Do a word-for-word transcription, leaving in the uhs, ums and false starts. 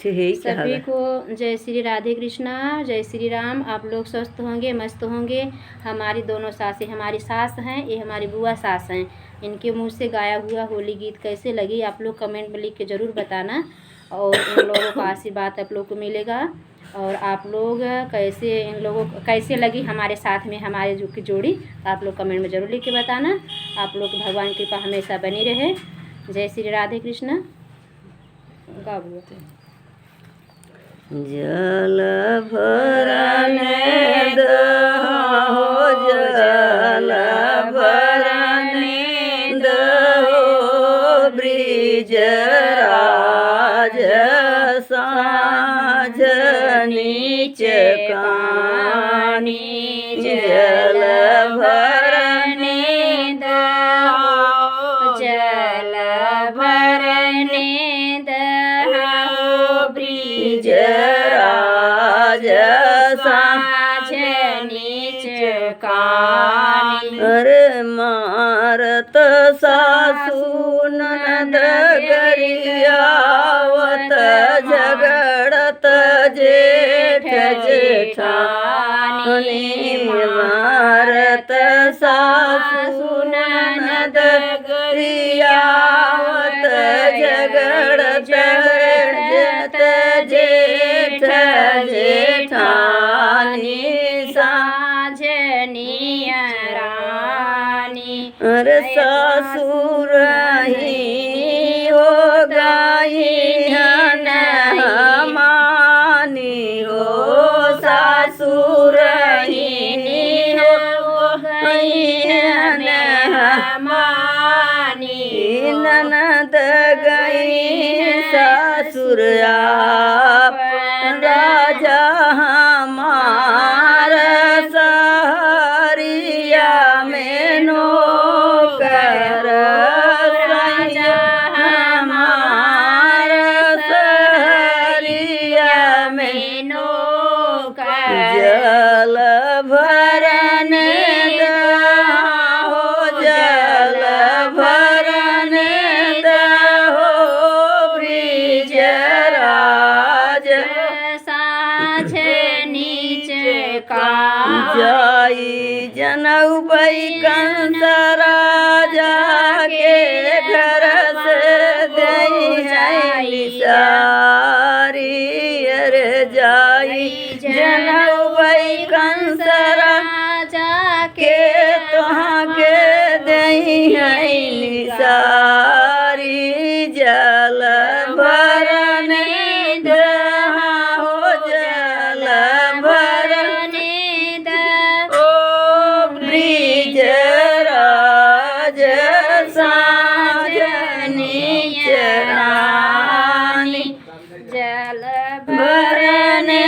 यही कहा सभी गया। को जय श्री राधे कृष्णा, जय श्री राम। आप लोग स्वस्थ होंगे, मस्त होंगे। हमारी दोनों सासें, हमारी सास हैं, ये हमारी बुआ सास हैं, इनके मुंह से गाया हुआ होली गीत कैसे लगी, आप लोग comment में लिख के ज़रूर बताना। और इन लोगों का आशीर्वाद आप लोग को मिलेगा। और आप लोग कैसे, इन लोगों को कैसे लगी हमारे साथ में हमारे जो की जोड़ी, आप लोग comment में ज़रूर लिख के बताना। आप लोग की भगवान की कृपा हमेशा बनी रहे। जय श्री राधे कृष्णा। गा बुआ। जल भरने दहो, जल भरने दहो, ब्रिजराज साँझ नीच कानी। जल भरने दहो, जल भरने दहो, ब्रिजराज साँझ नीच कानी। अरे मारत सासू ननद गरियावत, झगड़त जेठ जेठानी। मारत सासू ननद गरियावत, झगड़त जेठ जेठानी। साँझ नियरानी। अरे सासुर ही हो गई हन हमानी हो, सासुर ही हो गई हन हमानी। ननद गई सासुर आप, राजा हमार सहरिया में नौकर। राजा हमार सहरिया में नौकर। जल भरने दहो, जल भरने दहो, ब्रिजराज साँझ नीच कानी। जाई जनउबई कंस राजा के घर से देई है निसारी। अरे जाई जनउबई कंस राजा के, तोहाँ के देई है निसारी। जल भरने दहो, जल भरने दहो, ब्रिजराज साँझ नीच कानी। जल भरने